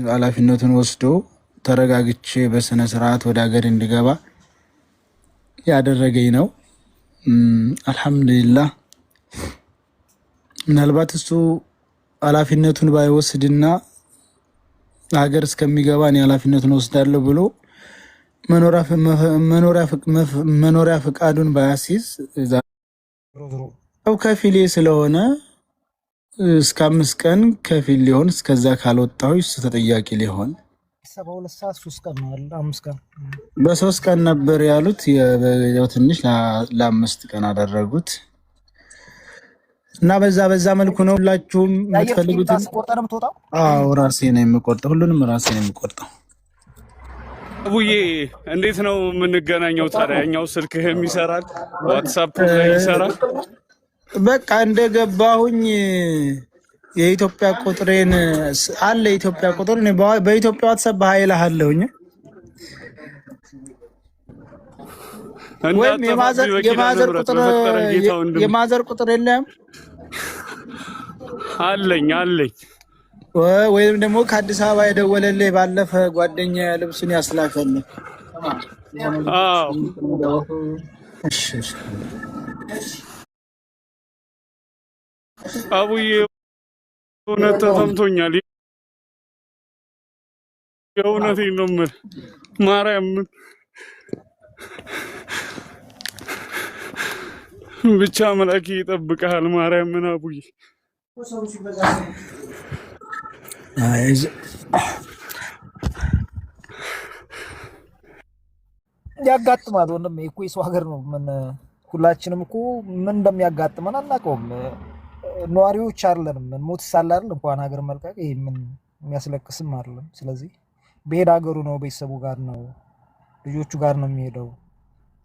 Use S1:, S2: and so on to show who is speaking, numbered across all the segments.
S1: ኃላፊነቱን ወስዶ ተረጋግቼ በስነ ስርዓት ወደ ሀገር እንዲገባ ያደረገኝ ነው። አልሐምዱሊላህ። ምናልባት እሱ ኃላፊነቱን ባይወስድና ሀገር እስከሚገባ እኔ ኃላፊነቱን ወስዳለሁ ብሎ መኖሪያ ፈቃዱን ባያስይዝ ከፊሌ ስለሆነ እስከ 5 ቀን ከፊል ሊሆን እስከዛ ካልወጣሁ እሱ ተጠያቂ ሊሆን
S2: 72 ሰዓት 3 ቀን ነው አይደል? 5 ቀን።
S1: በ3 ቀን ነበር ያሉት። ያው ትንሽ ለ5 ቀን አደረጉት እና በዛ በዛ መልኩ ነው። ሁላችሁም
S2: የአየር ትኬት
S1: የምትፈልጉትን
S2: ራስህ ቆርጠህ ነው የምትወጣው?
S1: አዎ፣ ራሴ ነው የምቆርጠው። ሁሉንም ራሴ ነው የምቆርጠው።
S3: አቡዬ እንዴት ነው የምንገናኘው ታዲያ? እኛው ስልክህም ይሰራል፣ ዋትሳፕ ላይ ይሰራል።
S1: በቃ እንደገባሁኝ የኢትዮጵያ ቁጥሬን አለ የኢትዮጵያ ቁጥር እኔ በኢትዮጵያ ዋትሳፕ በኃይል አለሁኝ ወይም
S3: እንዳጠፋብኝ በኪዳነ
S1: የ mother
S3: ምሕረት
S1: ቁጥር
S3: በፈጠረ ጌታ ወንድም
S1: የ mother ቁጥር የለም
S3: አለኝ አለኝ።
S1: ወይም ደግሞ ከአዲስ አበባ የደወለልህ ባለፈ ጓደኛ ልብሱን ያስላከልህ።
S3: አዎ
S1: እሺ፣ እሺ።
S3: አቡዬ እውነት ተሰምቶኛል። የእውነቴን ነው የምልህ ማርያምን ብቻ አምላኬ ይጠብቅሃል። ማርያምን አቡዬ
S1: አይዞህ።
S2: ያጋጥማል ወንድሜ እኮ የሰው ሀገር ነው። ምን ሁላችንም እኮ ምን እንደሚያጋጥመን አናውቀውም። ነዋሪዎች አይደለንም። ምን ሞት ሳለ አይደል እንኳን ሀገር መልቀቅ ይሄ ምን የሚያስለቅስም አይደለም። ስለዚህ በሄድ ሀገሩ ነው፣ ቤተሰቡ ጋር ነው፣ ልጆቹ ጋር ነው የሚሄደው።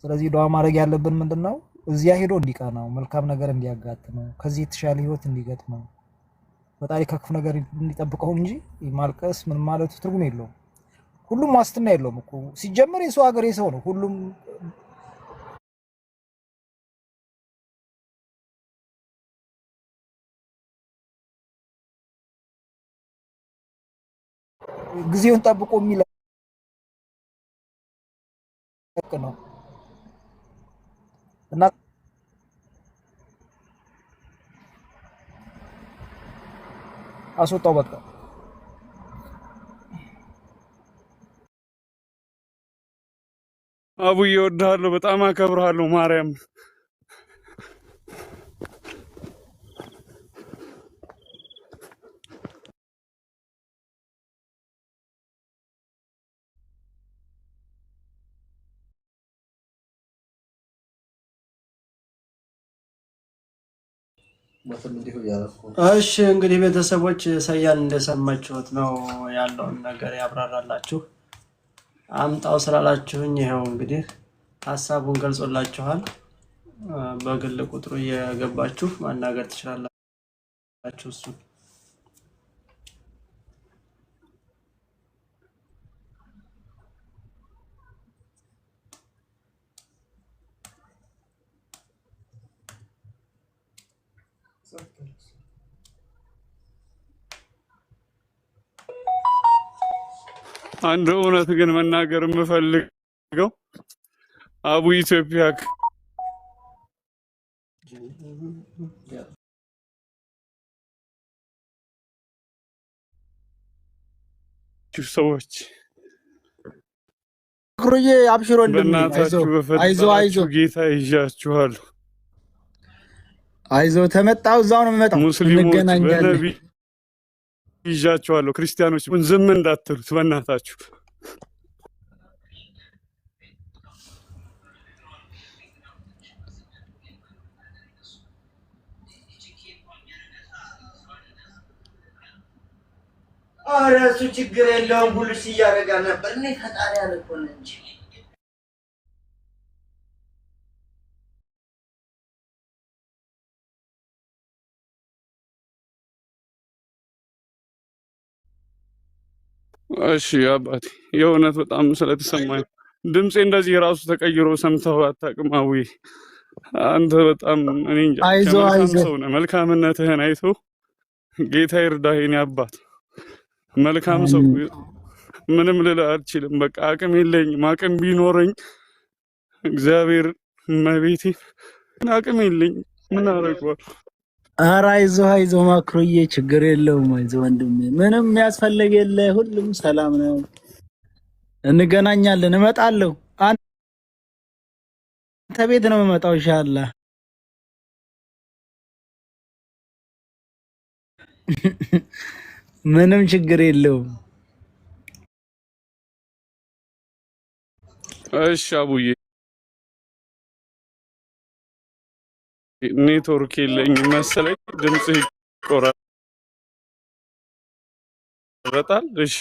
S2: ስለዚህ ዱዓ ማድረግ ያለብን ምንድን ነው? እዚያ ሄዶ እንዲቀናው፣ መልካም ነገር እንዲያጋጥመው፣ ከዚህ የተሻለ ህይወት እንዲገጥመው ፈጣሪ ከክፉ ነገር እንዲጠብቀው እንጂ ማልቀስ ምን ማለቱ ትርጉም የለውም። ሁሉም ዋስትና የለውም እኮ ሲጀመር የሰው ሀገር የሰው ነው። ሁሉም ጊዜውን ጠብቆ የሚለቅ ነው እና አስወጣው በቃ።
S3: አቡዬ እወድሃለሁ፣ በጣም አከብርሃለሁ። ማርያም
S4: እሺ እንግዲህ ቤተሰቦች ሰያን እንደሰማችሁት ነው ያለውን ነገር ያብራራላችሁ። አምጣው ስላላችሁኝ ይኸው እንግዲህ ሀሳቡን ገልጾላችኋል። በግል ቁጥሩ እየገባችሁ ማናገር ትችላላችሁ እሱን።
S3: አንድ እውነት ግን መናገር የምፈልገው አቡ ኢትዮጵያ ሰዎች
S1: ክሩዬ አብሽር ወንድሜ፣ አይዞህ
S3: በእናታችሁ
S1: አይዞህ አይዞህ
S3: በፈጠራችሁ ጌታ ይዣችኋለሁ።
S1: አይዞህ። ተመጣው እዛው ነው የምመጣው፣
S3: ሙስሊሞች
S1: እንገናኛለን።
S3: በነቢይ ይዣችኋለሁ። ክርስቲያኖች ዝም እንዳትሉት በእናታችሁ።
S5: ኧረ እሱ ችግር የለውም። ሁሉ እያደረጋ ነበር። እኔ ፈጣሪ ያለ እኮ ነው እንጂ
S3: እሺ አባቴ የእውነት በጣም ስለተሰማኝ ድምፄ እንደዚህ ራሱ ተቀይሮ ሰምተው አታውቅም። አቡዬ አንተ በጣም እኔ እንጃ ብቻ
S1: አይዞህ
S3: መልካም
S1: አይዞህ
S3: ሰው ነህ። መልካምነትህን አይቶ ጌታ ይርዳህ የኔ አባት። መልካም ሰው።
S1: አሚን።
S3: ምንም ልል አልችልም። በቃ አቅም የለኝም። አቅም ቢኖረኝ እግዚአብሔር መቤቴ አቅም የለኝም። ምን አደርገዋለሁ?
S1: ኧረ አይዞህ አይዞህ ማክሮዬ፣ ችግር የለውም። አይዞህ ወንድሜ፣ ምንም የሚያስፈልግ የለ፣ ሁሉም ሰላም ነው። እንገናኛለን። እመጣለሁ። አንተ ቤት ነው የምመጣው ኢንሻአላህ። ምንም ችግር የለውም።
S3: እሺ አቡዬ፣ ኔትወርክ የለኝም መሰለኝ፣ ድምፅህ ይቆራረጣል። እሺ።